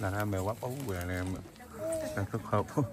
လၢမဲာ်ဝါပှၢ်ဝဲန့ၣ် တၢ်သခိးဖိ တ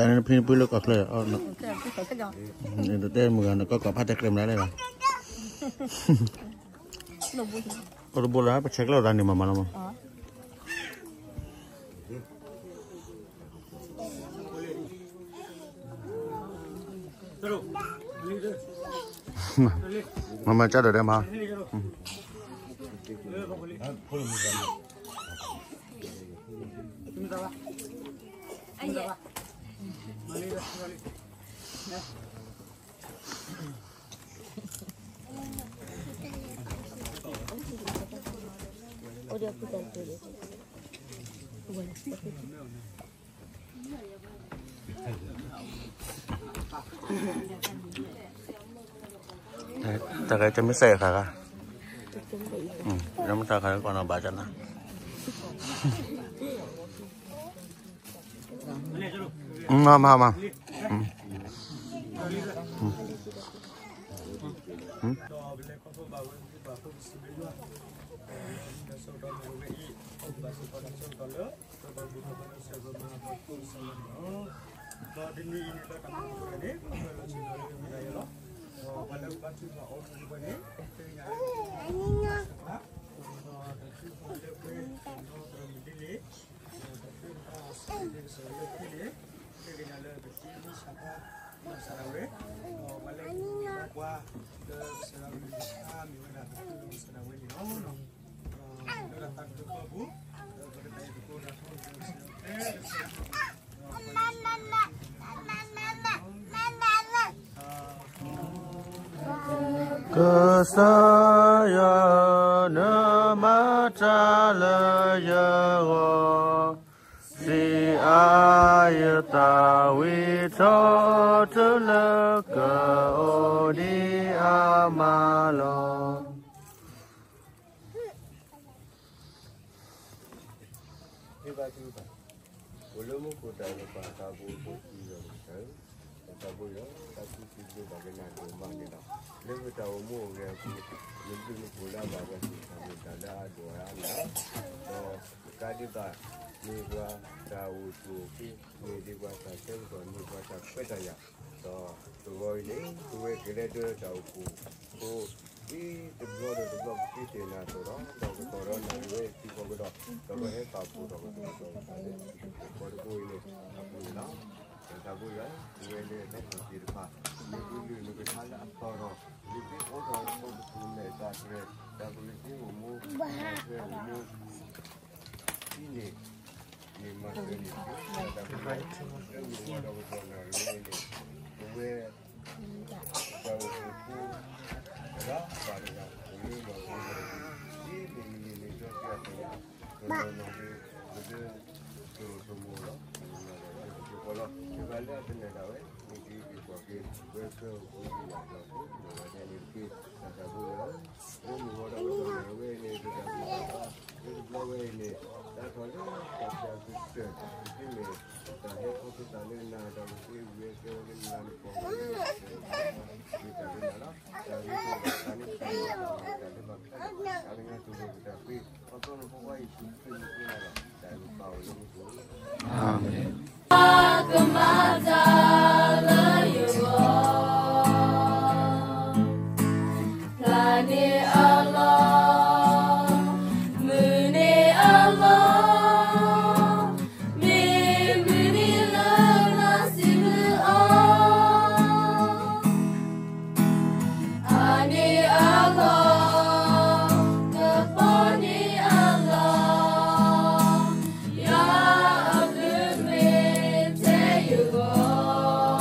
ၢ်န့ၣ်ဖံနပုၢ်လၢကီၢ်ချၢ တဲမုၢ်ဂၤနကီၢ်ကီၢ်ဖးတဲကျဲမနုၤလဲၣ်လီၤ အိၣ်တဘိလၢပဆဲးကျၢၢ်သးန့ၣ်မၤမၤလီၤမး မမကၢ်ဒီးဒဲးမး တၢ်ဂဲၤကမ့ၢ်စဲးအခါခါ ယမ့ၢ်တၢ်ခါကီးနီၤဘၣ်ကနၤ မမမ ကစၢ်ယွၤ နမၤတၢ်လၢယဂီၢ်, စံးအါယသးဝံၤထီၣ်တုၤလၢကအိၣ်ဒံးအါမးလီၤ. အိၣ်လၢမူခိၣ်တၢ်အိၣ်ဖှိၣ်သးဘိအပူၤ တၢ်ဘိယွၤ တၢ်ကူၣ်သ့ဘျုးဘၣ်ကနၤဒိၣ်မးန့ၣ်လီၤ. လၢပတၢ်အိၣ်မူအိၣ်ဂဲၤအပူၤ နဘျုးနဖှိၣ်လၢအဘၣ်ပှၤသ့ၣ်တဖၣ်န့ၣ် တၢ်လၢအဒိၣ်အါမး ဒီးတကးဒံးဘၣ် မ့ၢ်ပှၤတၢ်အိၣ်ဆူၣ်အိၣ်ချ့ မ့ၢ်ဒ်ပှၤတၢ်ဆၢကတီၢ် မ့ၢ်ပှၤတၢ်ခွဲးတၢ်ယာ် ဒီးတဂီၤအံၤန့ၣ် ပဝဲကလဲၤဒၢတၢ်အိၣ်ဖှိၣ်ဖိ ဒ်တဘျီဒီးတဘျီ ပဃ့တ့ၢ်နၤအသိးဒီး ဒီးကတီၢ်ဒီးနၢ်ဝဲသံဃီကဒီး ဒီးပဟဲပာ်ဖှိၣ်ထီၣ်ကဒီး ဒီးပတၢ်လဲၤခီတဘိအံၤန့ၣ် အပူၤန့ၣ်လီၤ. ဒီးတၢ်ဘိယွၤ ပဝဲလၢဟဲထီၣ်သ့ၣ်တဖၣ် မ့ၢ်ပလုၢ်နကထါလၢအသီၣ်ထီၣ် မ့ၢ်ပအိးထီၣ်ပကပူၤမဲာ်သးတြဲၤ တၢ်ကလုၢ်သ့အိၣ်မူ ထွဲအိၣ်မူ ဒ်န့ၣ် မ့ၢ်မၤစၢၤန့ၣ် တၢ်ကမၣ်လၢမ့ၢ်ဝဲဒီးကတီၢ်နၢ်ရံၣ်ဝဲအံၤန့ၣ် ပဝဲ တၢ်အိၣ်ဖှိၣ်ဖိ တဂၤဘၣ်တဂၤ အိၣ်လၢလီၢ်ခံဒီး ဒ်မ့ၢ်မုၢ်နံၤလံာ်စီဆှံအသိးန့ၣ် ကတီၢ်နၢ်ရံၣ် ပဒၢ ကတိၤဆိမိၣ်လီၤ ကတိၤဆိမိၣ်လီၤ ကဘၣ်လၢအသနၢၣ်ဒၣ်ဝဲ မ့ၢ်ဒ်အံၤက့ၤကွၢ်က့ၤ ဝဲကၢၢ်အိၣ်ဘှံးယွၤဒီး ဖိမုၣ်ဝဲဒၣ်န့ၣ်တက့ၢ် တၢ်သးဘိလီၤ လၢမုၢ်ဝဲဒီးကတီၢ်နၢ်ရံၣ်ဝဲအံၤန့ၣ် ပတၢ်ဘူၣ်တၢ်ဘါ လၢတဘျီဝဲအံၤန့ၣ် တၢ်ထီၣ်လၢတၢ်ဆၢကတၢၢ် ဒ်မ့ၢ် တၢ်ဟဲခီဖျိသးလၢနၤ တၢ်အိၣ်ဖှိၣ်ဝဲကဲဝဲလၢနၤ နကိးဝဲလၢ မ့ၢ်တၢ်လၢနၤလီၤ တၢ်ဂ့ၤကီးဘၣ်သးန့ၣ် တၢ်လၢဘၣ်ဖျါ တၢ်လၢနၤတိၢ်နီၣ်ပတၢ်ဃ့ ခီဖျိနဖိခွါယ့ၣ်ၡူးခရံာ်မံၤဃ့နၤလီၤ တၢ်အုၣ်က့ၤခီၣ်က့ၤလၢမူခိၣ် အၤမ့ၣ် ကမၤတၢ်လၢယဂီၢ် ဖျါန့ၢ်အလီၢ် မုၢ်န့ၢ်အလီၢ် မ့ၢ်မုၢ်နံၤလၢနစံးဘျုးအီၤ အါန့ၢ်အလီၢ် ကပီၤန့ၢ်အလီၢ် ယွၤအဘျုးမ့ၢ်ထဲယဂီၢ်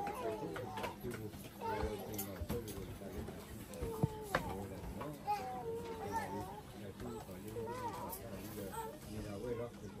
ပကဘၣ်မ့ၢ်ပှၤလၢအမၤတၢ်လၢတၢ်ထူၣ်ဖျိအဝဲဒၣ်န့ၣ်လီၤ. ပကဘၣ်မ့ၢ်ပှၤလၢအမၤတၢ်လၢတၢ်ထူၣ်ဖျိအဝဲဒၣ်န့ၣ်လီၤ.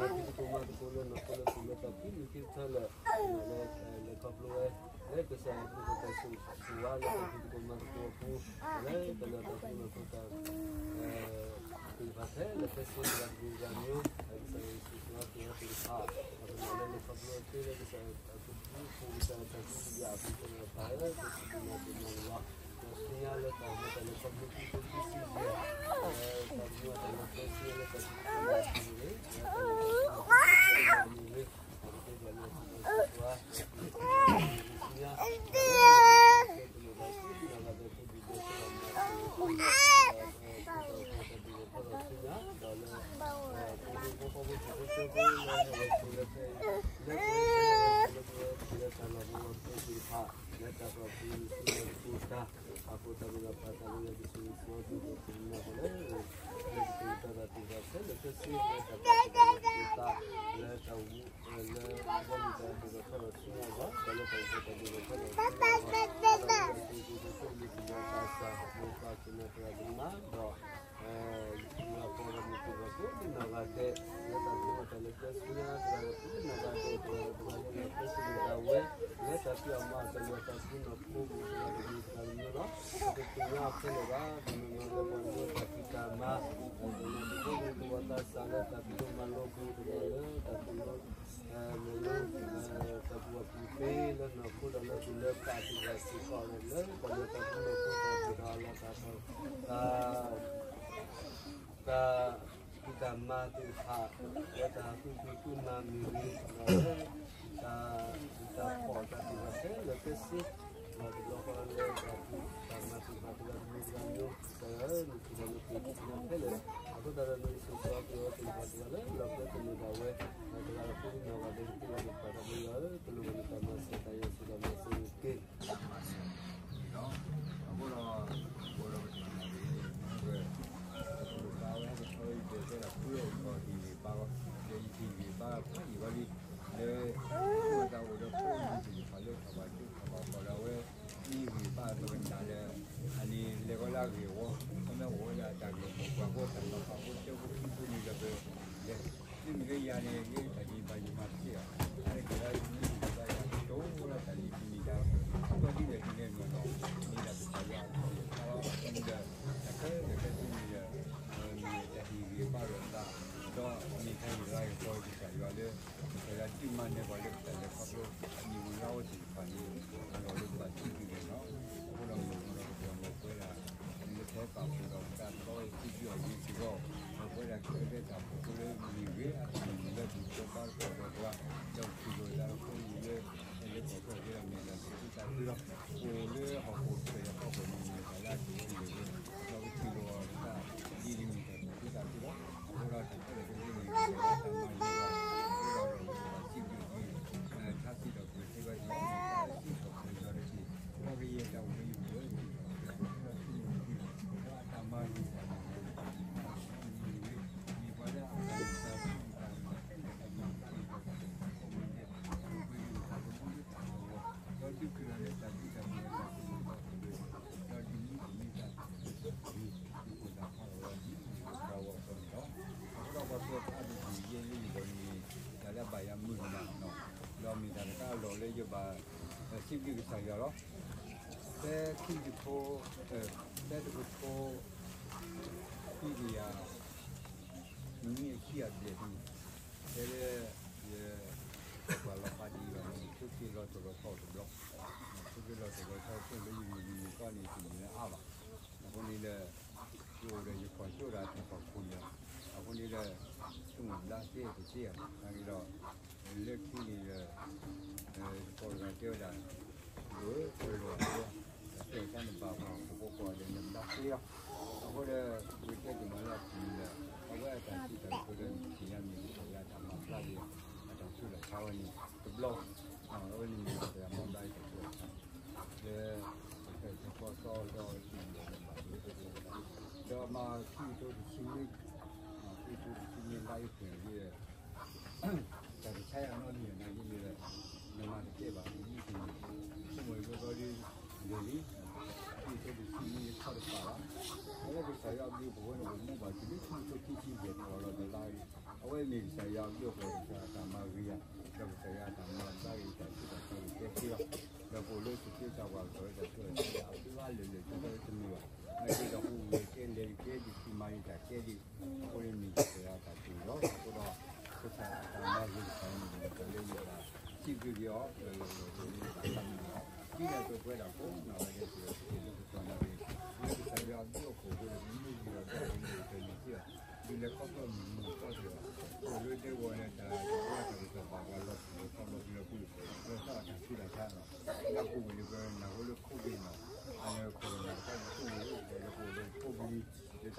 တၢ်ဖံးသကိးမၤသကိးလၢနီၢ်ခိလၢပှၤလၢတၢ်ဖံးမုၢ်ခံကထၢလၢာ်, လၢလဲၤခီဖျိဝဲ လၢကစၢ်ယွၤအဘျုးအဖှိၣ်တၢ်ဆိၣ်ဂ့ၤဆိၣ်ဝါလၢတၢ်ဖံးသကိးမၤသကိးအပူၤ, လၢတၢ်လၢတၢ်ဖံးမၤသကိးတၢ် သ့ၣ်တဖၣ်ခဲလၢာ်ခဲဆ့တဂၤတမံၤတဂၤမံၤ, ကစၢ်ယွၤဆိၣ်ဂ့ၤဆိၣ်ဝါက့ၤအီၤသ့ၣ်တဖၣ်, ဒီးပနာ်လၢလဲၤခီဖျိအီၤသ့လၢကစၢ်ယွၤအဘျုးအဖှိၣ်ကစၢ်ယွၤတၢ်ဆိၣ်ဂ့ၤအပူၤသ့ၣ်တဖၣ်, ဒီးဆူညါလၢတၢ်မ့ၢ်တၢ်လဲၤခီဖျိခံကထိခံဆံယဲၢ်, တၢ်မ့ၢ်တၢ်လဲၤခီဖျိလၢတၢ်ဖံးသကိးမၤသကိးန့ၣ်, တၢ်လဲၤခီဖျိမ့ၢ်ဂ့ၤ, တၢ်ကတဲဘၣ်လၢဆိၣ်ဂ့ၤဆိၣ်ဝါ, ဆူညါ, ဆူညါ, ဒီးလၢ ဖိမုၣ်ဖိခွါဖိသ့ၣ်ဖိကၠိဖိလၢဟဲဝဲဆိးလၢဖဲအံၤ, လၢကလၢတၢ်လီၢ်မ့ၢ်ဝဲဖဲအံၤ လၢတၢ်ပာ်ပူၤန့ၣ် သူၣ်လၢတပူၤတၢ် အဃိသတးန့ၣ်ဒီး ပၢ်သးလၢယွၤကဆိၣ်ဂ့ၤဆိၣ်ဝါသုဒီး သုမၤကီးလၢ လၢကသ့ၣ်ကတီၢ်တၢ်သ့ၣ်တဖၣ်ခဲလၢာ်ခဲဆ့ လၢတၢ်ပာ်သူၣ်ပာ်သး လၢတၢ်ဝူ လၢအဂီၢ်မ့ၢ်တၢ်ဒိၣ်ထီၣ်ထီထီၣ်ဆူညါဘၣ် ဒီးလၢတၢ်အိၣ်ဖှိၣ်တၢ်ဒိၣ်ထီၣ်ထီထီၣ်ဆူညါဘၣ် ဒီးလၢတၢ်အိၣ်ဖှိၣ်တၢ်ဒိၣ်ထီၣ်ထီထီၣ်လၢကစၢ်သး မိၢ်ပၢ်သ့ၣ်နီၣ်သရၣ်သမါ ဒီး ယွၤပှၤဂီၢ်မုၢ်သ့ၣ်တဖၣ်ကိးနီၢ်ဂၤဒဲး လၢတၢ်ဒိၣ်ထီၣ်တၢ်လၢကျဲဆူညါ တဂၤဒီးကိးနီၢ်ဂၤဒဲး တဂၤဒီးတဂၤလၢလီၤကျဲသ့ၣ်မ့ၢ်ဒၣ်ဝဲ လၢတၢ်ဖံးအီၣ်မၤအီၣ်တၢ်လၢတၢ်ကူနီၢ်ခိပူၤ တဂၤဒီးတဂၤလီၤ တသ့ၣ်ညါအီၤခဲလၢာ်ဘၣ် တနီၤနီၤလၢပှၤမ့ၢ်တၢ်ဖံးတၢ်မၤ တနီၤလၢပှၤမ့ၢ်တၢ်သးစၢ်လၢတၢ်ဖံးဒိၣ်မၤလိပူၤ တနီၤလၢတၢ်ဖံး မ့ၢ်လၢ တၢ်ကူၣ်ဘၣ်ကူၣ်သ့လၢနီၢ်ခိဒီးလၢသူၣ်လၢသးသ့ၣ်တဖၣ်စ့ၢ်ကီး လၢပှၤလၢတၢ်ကူနီၢ်ခိတၢ်ဖံးတၢ်မၤလီၤတၢ် တၢ် တၢ်ဖံးတၢ်မၤသ့ၣ်တဖၣ် လၢတၢ်သူၣ်ဖှံသးမၤမ့ၢ်ဂ့ၤ ဒီးလၢ တၢ် တၢ်ဖီၣ်တၢ်သ့ၣ်တဖၣ်ခဲလၢာ်ခဲဆ့ ဒီးတဘျီဃီလၢတၢ်ဖံးတၢ်မၤသ့ၣ်တဖၣ်တဂၤတမံၤတဂၤမံၤ ကစၢ်ယွၤဧၢ နထံၣ်ဒီးနက့ၤသ့ၣ်ညါခဲလၢာ် အဃိသတးဒီးနကဆိၣ်ဂ့ၤအီၤသ့ၣ်တဖၣ်တဂၤလၢ လီၤကျဲသ့ၣ်မ့ၢ်ဒၣ်ဝဲ တဂၤဒီးကိးနီၢ်ဂၤဒဲး နထံၣ်ဒီးနကပာ်တၢ်လၢယွၤဧၢ တလိၣ်ဘၣ်နတၢ်မၤစၢၤတၢ်ယွၤစ့ၢ်ကီးမၤစၢၤနက့ၤ တၢ်မၤစၢၤလီၤ. အဃိဒီး ပဝဲဒီးပတၢ်မၤစၢၤ ပဝဲ ပကဘၣ်ဝဲဟဲကထီၣ်ယတဲတဲဒီး ပှၤအံၤကီၢ်ဟံၣ်ဂ့ၤဘါ ယဟံၣ်ဂ့ၤဘါဖးယံာ်ဝဲလံ လၢ ပဝဲတၢ်အိၣ်ဒီးဖိအံၤသ့ၣ်တဖၣ်လၢ ထီၣ်ဘၣ်ကၠိထီၣ်ဘၣ်ကီၢ်ဒီးဝဲ မ့ၢ်ဂ့ၤဘါအသဝဲနၤလၢ အန့ၣ်လဲၤဝဲလၢအဂ့ၢ်အဝီ ခီဖျိအိၣ်ဝဲဒၣ်တၢ်ဂ့ၢ်မိၢ်ပှၢ်ဖိတၢ်နီၤဖးဖိ တၢဖိခံဖိန့ၣ်ဒီးပ လဲၤ မ့မ့ၢ်လၢယၤန့ၣ် ယတၢ်ဒ်ဘၣ်ယမၤတသ့ဘၣ်. အါတက့ၢ်လၢယမ့ၢ်ဒ်ဘၣ်ယၤ ကတိၤလၢတၢ်လံၤတမံၤတၢ် အဃိဒ်လဲၣ်ဒ်လဲၣ်နီၢ်နီၢ် မ့ၢ်ဒၣ်ကစၢ်ယွၤအကလုၢ်ကထါလီၤ. အဃိန့ၣ်ဒီး တၢ်ခဲလၢာ်ခဲဆ့န့ၣ်ဒီး မ့ၢ်တၢ်ဟ့ၣ်ဂံၢ်ဘါလိာ်သး ဒီးမ့ၢ်တၢ်ဟ့ၣ်ဂံၢ်ဘါကစၢ်ယွၤလၢ ကစၢ်ယွၤဒုးမၤနၢၤပှၤလၢပတၢ်လဲၤခီဖျိ မ့ၢ်ဝဲလၢအဝဲသ့ၣ်တဖၣ်န့ၣ် အလီၢ်လၢပဘၣ်စံးဘျုးက့ၤနီၤ. အဃိဒီးမ့ၢ်ဒီးပတၢ်မၤပဝဲဒၣ် လၢဖဲပာ်ဖှိၣ်ဒီးပတၢ်တီဝဲစံးဘျုးအီၤက့ၤစ့ၢ်ကီး ဒီးပဝဲဒၣ်ခဲလၢာ်ခဲဆ့တၢ်အိၣ်ဖှိၣ်ဖိလၢမ့ၢ်ဂ့ၤ အတၢ်မုၢ်လၢ်တံၤသကိးဘါသကိးဒီးပှၤ ဒီးပထံၣ်လိာ်သးဒီးဖိအံၤလၢ လၢကီၢ်ချၢက့ဒီးမ့ၢ်ဒၣ်က့ၤသးခုလီၤ. အိၣ်လၢဟီၣ်ခိၣ်ချၢဒီးဟီၣ်ခိၣ်န့ၣ်မ့ၢ်တၢ်လၢအက့ၤဝဲလၢာ်ဝဲ ဒီးပထံၣ်လိာ်အီၤတၢ်ဒ်န့ၣ်မ့ၢ်တၢ်က့ၤသးခုလီၤ. အဃိဒီးတၢ်ခဲလၢာ်ခဲဆ့န့ၣ် ကစၢ်ယွၤတၢ်မၤန့ၢ်ဘၣ် အဃိဒီးပဘၣ်စံးဘျုးက့ၤ ထါစံးထီၣ်ပတြၢၤစ့ၢ်ကီး စံးထီၣ်ပတြၢၤစ့ၢ်ကီးတက့ၢ် ဒီးကယဲၢ်တၢ်အိၣ်မူအံၤ ပှၤစံးထီၣ်ပတြၢၤ ဒီးစံးထီၣ်ပတြၢၤ ဒီးအတၢ်မၤဂ့ၤတၢ်မၤဂ့ၤ မ့ၢ်ပှၤလၢအတၢ်မၤဂ့ၤ တၢ်မၤဂ့ၤ တၢ်မၤဂ့ၤ တၢ်မၤဂ့ၤ ဒီးဒုးက့ၤလီၤလၢတၢ်ဘျုးတၢ်ဖှိၣ်အတၢ်ဆိၣ်ဂ့ၤအဃိဒီး ဒီးဒ်မ့ၢ်ပမ့ၢ်တၢ်သးဝံၣ်အဃိဒီး ပှၤကိးဂၤဒဲးန့ၣ် တၢ်လၢအဘၣ်ယၤမုာ်တမးနီၤ ဒီးမ့ၢ်တၢ်တခါအလီၢ်လၢယဘၣ် စံးဘျုးကစၢ်ယွၤလီၤ. ဖဲခံကထိ ဖဲတကထိ ခံကယၤ နွံဆံအဘျဲၣ်န့ၣ် ဖဲလၢ ယ ပှၤလီၤဖးဒံးဘၣ်န့ၣ် ထိၣ်က့လီၤတလီၤဆီတဘျီ, ထိၣ်က့လီၤတလီၤဆီ ဆိၣ်လၢယမုၢ်နံၤမုၢ်သီန့ၣ် တမ့ၢ်လၢအါဘၣ်. အဃိန့ၣ်ဒီး ယအိၣ်ဒီးယကွၢ်ကၠိဒီးတၢ်ဖးခိၣ်န့ၣ်, အဃိန့ၣ်ဒီး ဆိကမိၣ်ဘျါသ့တသ့ဧါ, နာ်က့ဒီး လၢခံန့ၣ်ဒီး တကိးတဂၤတဲဝဲဒၣ် ဒိၣ်ဧၢ ပလီၢ်အဃိ တၢ်ကဲတၢ်နဘၣ်ပှၤဟီၣ်ခိၣ်ဖိကိးဂၤဒဲးန့ၣ် ဘျါသ့လီၤ. အဃိဒီး ပကတဲဒ်မးလၢအပူၤန့ၣ်ဒီး အဝဲအတၢ်စံးတၢ်ကတိၤလၢ ပထံၣ်ညါမ့ၢ်ကစၢ်ယွၤအတၢ်မၤဘျါက့ၤ အတၢ်ဆူးတၢ်ဆါဝဲန့ၣ် တဘျီ အဝဲန့ၣ်မ့ၢ်ကစၢ်ယွၤမၤဘျါက့ၤတၢ်ဆူးတၢ်ဆါ လၢ ပဖဲသကိးသီဒီး ဒီးမၤခံကထိတဆံနွံ, ခံကထိတဆံနွံလါအ့ဖြ့ၣ်လံဒီး တၢ်တဆါယၤနီတမံၤနာ်က့န့ၣ်ဒီး နမၤတကဲဘၣ် နမ့ၢ်တမၤ ဆိကမိၣ်အံၤဘျီဘျီဒီး ဂ့ၤလံ, ခံကထိတဆံနွံထီၣ်တပာ်ဘၣ်, အဝဲကစၢ်ယွၤအဘျုးအဖှိၣ်ဝဲန့ၣ် ပမူဘၣ်တုၤလၢခံကထိခံဆံယဲၢ်ထီၣ်လီၤဒီးလါအံၤ, အဝဲမ့ၢ်ကစၢ်ယွၤအဘျုးအဖှိၣ် ကစၢ်ယွၤအတၢ်မၤဂ့ၤယၤ, ဒီးကစၢ်ယွၤအတၢ်မၤဘျါက့ၤတၢ်ဆူးတၢ်ဆါကကဲသ့လီၤ. ဒီးပအိၣ်လၢစက့တၢ်ဝၢ်ကီၢ်လၢတၢ်ဆူးတၢ်ဆါအဖျါလၢာ်လၢာ် တၢ်လၢတမုာ်ဘၣ်, နာ်က့ဒီးပအိၣ်လၢကဲလဲၤတကဲ ပကမၤယတၢ်ကဲဒံး, အဃိန့ၣ်မ့ၢ်ကစၢ်ယွၤအတၢ်ဆိၣ်ဂ့ၤလီၤ. အဃိဒီး ကစၢ်အတၢ်မၤဂ့ၤတခါန့ၣ် တၢ်လၢယဘၣ်စံးဘျုးက့ၤအီၤ လၢလၢလၢလၢလၢလၢလၢ ဒ်လဲၣ်ပဝဲဒၣ်ကိးနီၢ်ဂၤဒဲး ပက့ၤလၢကစၢ်ယွၤန့ၣ် လၢကစၢ်ယွၤအဘျုးအဖှိၣ်အဃိဒီး ပမ့ၢ်ဂ့ၤဒီးဒ်လဲၣ်ပကန့ၢ်စ့ၢ်ကီး ဒ်လဲၣ်ခီဖျိမုၢ်နံၤမုၢ်သီစ့ၢ်ကီး အိၣ်လၢဒဲကဝီၤလၢတၢ်ကဝဲတၢ်ကစီၣ်ဘၣ်ပှၤလီၤပျံၤလီၤဖုးလီၤဖုး လီၤဆီအတၢ်ဆူးတၢ်ဆါနီၤ လၢအပူၤကွံာ်လၢပနၢ်ဟူလၢခိၣ်ဘ့ၣ်နီၤ အလၢခိၣ်နၢ်တခါန့ၣ် ခိၣ်ဘ့ၣ်လၢပအိၣ်လၢခိၣ်ဘ့ၣ် လၢတၢ်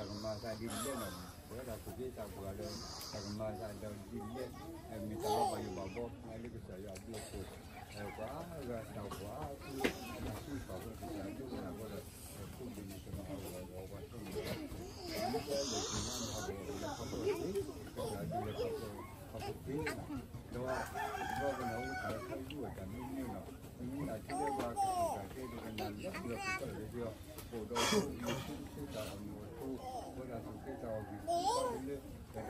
ကမၤသးဒ်လဲၣ်နီၤ ပဝဲဒၣ်ခိၣ်ဘ့ၣ်သးပှၢ်လၢ တၢ်ကမၤသးဒီးဒ်လဲၣ် မ့ၢ်တၢ်လီၤဘၣ်ယိၣ်ဘၣ်ဘီ လၢကစၢ်ယွၤအဘျုးအဖှိၣ် ပှၤဂၤတၢ်ပှၤသူၣ်နၢ်သူၣ်ပာ်ဖှိၣ်ကစၢ်ဒိကနၣ်ဃိဒီး ခိၣ်က့ၤန့ၣ်တနီၤဟးဂီၤဂီၤပှၤထီၣ်န့ၣ်လီၤ. မ့ၢ်တဲလၢက့ၤနၢ်ဟးဂီၤလၢခီဖျိသ့,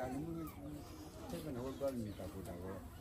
ကစၢ်ဒုး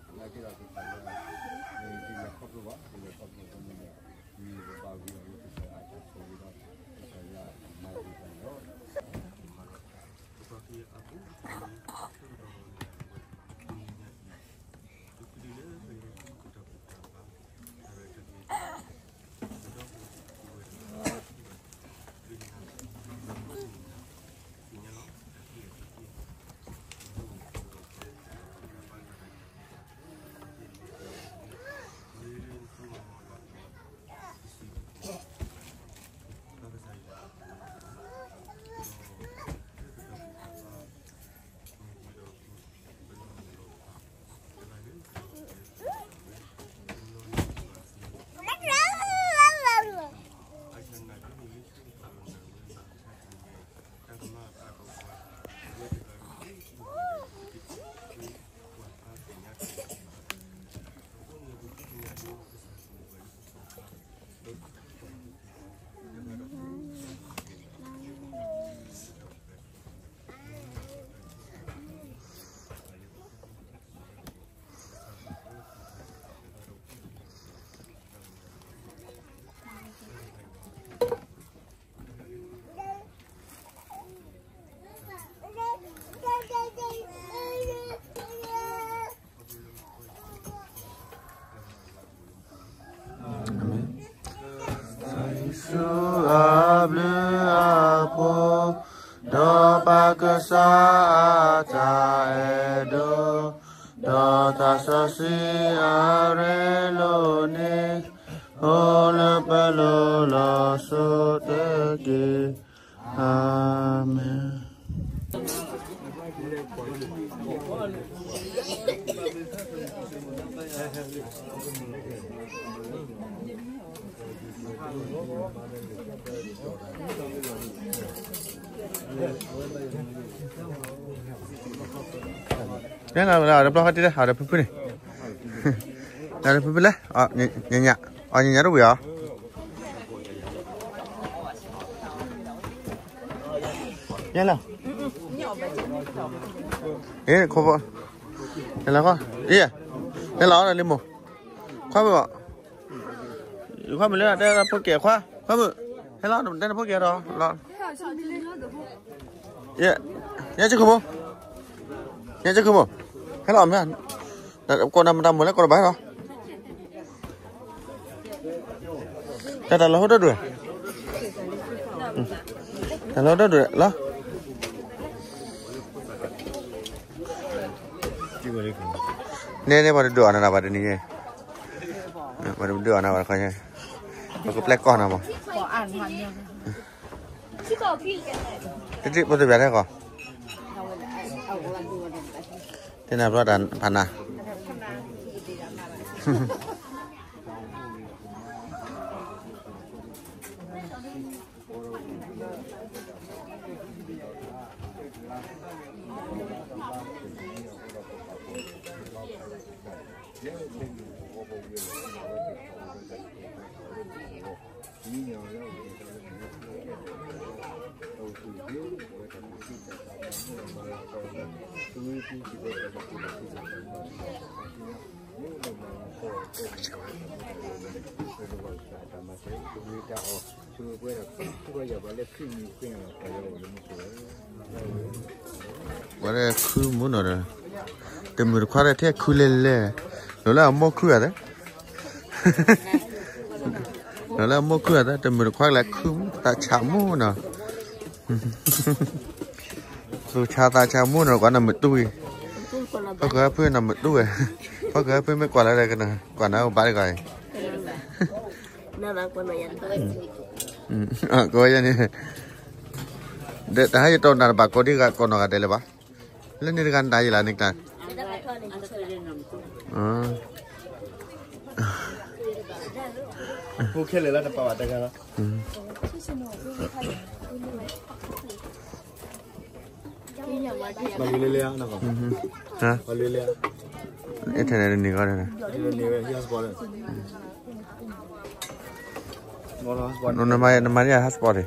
လဲၤခီဖျိ, ခီဖျိသ့, ဒီးဒီကနၣ်အိၣ်တၢ်ခါဒူၣ်အတၢ်မ့ၢ်န့ၣ်လီၤ. မ့ၢ်နၢ်ထံလၢပှၤကစၢ်ကဲဒိကနၣ်လၢပှၤကစၢ်လၢက့ၤ အိၣ်ဒီးအိၣ် သုတၢ်အမူအထူ, ဝဲဒၣ်သုးက့တၢ်အီၣ်ဂံၢ်သုးလၢ တၢ်တၢ်နမုၢ် ထဲကနၣ်ဝဲဘျီတမ့ၢ်တၢ်ကိၢ်တၢ်ဂီၤ, နာ်က့ဒီးသုးတၢ်လၢ တလဲၤခီဖျိဘၣ်, တလဲၤခီဖျိဘၣ်န့ၣ်, မ့ၢ်ပဘၣ်ဝံၤအဝဲကစၢ်အတၢ်ဆိၣ်ဂ့ၤဒီး ကစၢ်ယွၤမၤဂ့ၤတၢ်န့ၣ်လီၤ. ယ့ၣ်ၡူးအဘျုးအဖှိၣ်, ဒီးပၢ်ကစၢ်အတၢ်အဲၣ်ဒိး, ဒီးသးစီဆှံအရ့လိာ်န့ၣ်, အိၣ်လၢပလိၤလီၤစိၤတက့ၢ်. အၤမ့ၣ်. နဲလီၤ တဘျီဃီတံၢ်လၢ အီၤဒီးဖုဖုန့ၣ်, အီၤဒီးဖုဖုလဲၣ်, ညါညါ, အီၤညါညါတဝံၤအီၤ ညါလီၤ, အ့ ခိၣ်ဖိ, ညါလီၤ, အ့ ညါလီၤ လံမိၢ်, ခွါမုၣ်ဘၣ်, ခွါမုၣ်လၢတဲဖိကဲခွါ, ခွါမုၣ်, ဟဲလီၤ တဲနဖိကဲဒီးလီၤ, ညါဆိခိၣ်ဖိ, ညါဆိခိၣ်ဖိ, ဟဲလီၤမ့ၢ်, ကိးနၤမတၤမိၢ်လၢကိးတဘၣ်လီၤ တၢ်တၢ်လီၤဟိဒိၣ်ဒွဲၣ်, တၢ်လီၤဟိဒိၣ်ဒွဲၣ်လီၤ, န့ၣ်န့ၣ် ပှၤတဒုးအီၣ်နၤဘၣ်တနံၤ, ပှၤတဒုးအီၣ်နၤဘၣ်တခီ, ပကပျဲကီၢ်နၤမး, တထံၣ်ပတဘၣ်ထဲကီး, တနၤဘျီတၢ်ဖးနၤ ဝဲဒၣ်ခုမူနီၤဒီး, တမုာ်တခွါလၢထဲခုလဲၤလဲၤ, လီၤလၢအမိၢ်ခုဧါသ့, လီၤလၢအမိၢ်ခုဧါသ့, တမုာ်တခွါလၢခုမူသးဆးမူနီၤ, သူၣ်ဆါသးဆးမူနီၤ ကွၢ်နမုာ်တူၢ်အံၤ, ဖီကဟၢဖုနမုာ်တူၢ်ဝဲ, ဖီကဟၢဖုမ့ၢ်ကွၢ်လၢ ကွၢ်နအိၣ်ဘၣ်တဂီၤအံၤ ကဝဲယဲန့ၣ်, တဟါယတီၢ်နၤတဘၣ်ကိးဒံးဂၤကိးနီၢ်ဂၤဒဲးလၢၤဘၣ်, လၢန့ၣ်တဂၤနတၢ်ယံၤလၢန့ၣ်ကျါ, အ ဖိခဲလၢာ်လၢတပာ်ဘၣ်တဂၤလီၤ. မၤလွဲလၢလၢ, မၤလွဲလၢ, internet န့ၣ်ဂီၢ်န့ၣ်, နမၤ နမၤန့ၢ် hotspot န့ၣ်,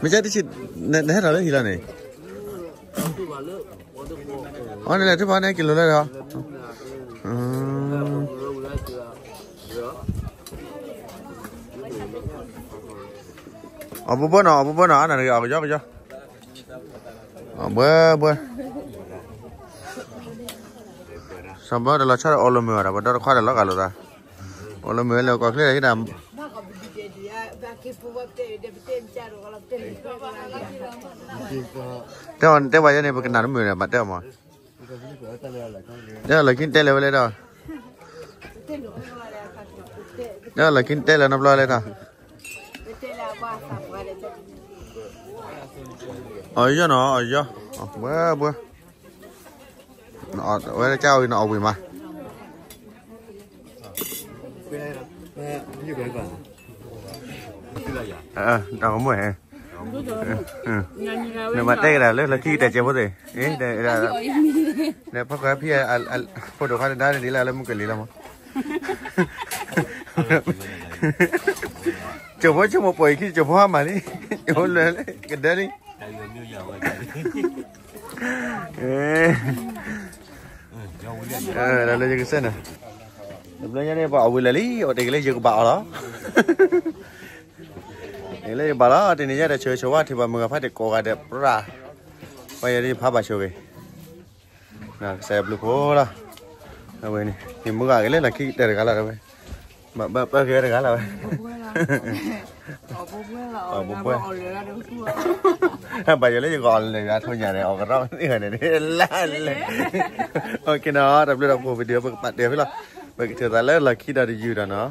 မ့ၢ်ကတဆံ, နဟဲထီၣ်လၢဟံၣ်လီၤန့ၣ်, အီၤန့ၣ်လဲၤထံၣ်ဖီန့ၣ်က့ၤလိာ်လၢဒီး, အီၤဘှီဘှီနီၤ, အီၤဘှီဘှီနီၤ, အနၢ်တဂ့ၤ အီၤကယီကယီ, အီၤဘှီဘှီ, စီၤဘီတလီၤဆီဒီးအီၤလီၤမုာ်အီၤဒီး ပဒီတခွါဒီးလီၤဂာ်လိာ်သး, အီၤလီၤမုာ်ဝဲလၢကီၢ်ချ့ဟံၣ်ဒၣ် တဲအီၤ တဲဝဲယဲန့ၣ် ပကနၣ်တမုာ်န့ၣ် ဘၣ်တဲအီၤမး, တဲအီၤလီၢ်ခံတဲလဲၣ်ဝဲလဲၣ်ဒီး, တဲအီၤလီၢ်ခံတဲလဲၣ်နီတဘျီလဲၣ်ဒီး, အီၤယီၢ်နီၤ အီၤယီၢ်, ဘှီဘှီ, ဝဲကၢ်အီၤဂ့ၤနီၤ အီၣ်ဝံၣ်မး တၢ်ကမူၣ်ဟဲ, နဘၣ်တဲကဒါလၢလၢခံကတဲာ်ကဲဖိသ့ၣ်, ဒီးဖီၣ်ခွါဖံး, ဖိဒိၣ်ခွါတဒါန့ၣ်ဒ်လၢလၢမုၢ်ကလံၤလီၤမး, ကၠိဖိဆိကမိၣ်ပှဲၤအံၤခံ ကၠိဖိဟါမၢ်လံ, ကၠိဖိလၢာ်လံ ကဒၢလံ, လၢယကစၢ်န့ၣ်, တဘျီညါန့ၣ် ပှၤအီၣ်ဝံၤလၢာ်လံ အီၣ်တ့ၢ်က့ၤလၢယကဘၣ်အီၤလီၤ, တ့ၢ်လၢယဘၣ်လီၤ တနံၤညါဒီး ဆိဆိဝါထံၣ်ဘၣ်မုၢ်ဂၤဖးတ့ၢ်ကိးဂၤဒဲးပြၢ်, ပှၤယၤဒ်ဖးဘၣ်ဆိဂ့ၤ, ကစၢ်ယွၤဘျုးဖှိၣ်လီၤ, အဝဲန့ၣ် ယမုၢ်ဂၤက့ၤလၢလီၢ်ခံကတၢၢ်တဂၤလီၤဝဲ, ဘၣ်ပၢက့ၤဝဲတဂၤလီၤဝဲ အဘိဘွဲလီၤ, ဘၣ်ယိၣ်လၢယဂီၢ်လၢယွၤထိၣ်ညၣ်န့ၣ် အီၣ်ကရီမ့ၢ်န့ၣ် လၢလဲၣ်, အိၣ်က့ၤနီၤ တဘျုးဒီးပ video ပကပာ်တ့ၢ်ဖဲလီၤ, ပကထံၣ်သးလၢလီၢ်ခံဒီးတယုၢ်ဒီးနီၤ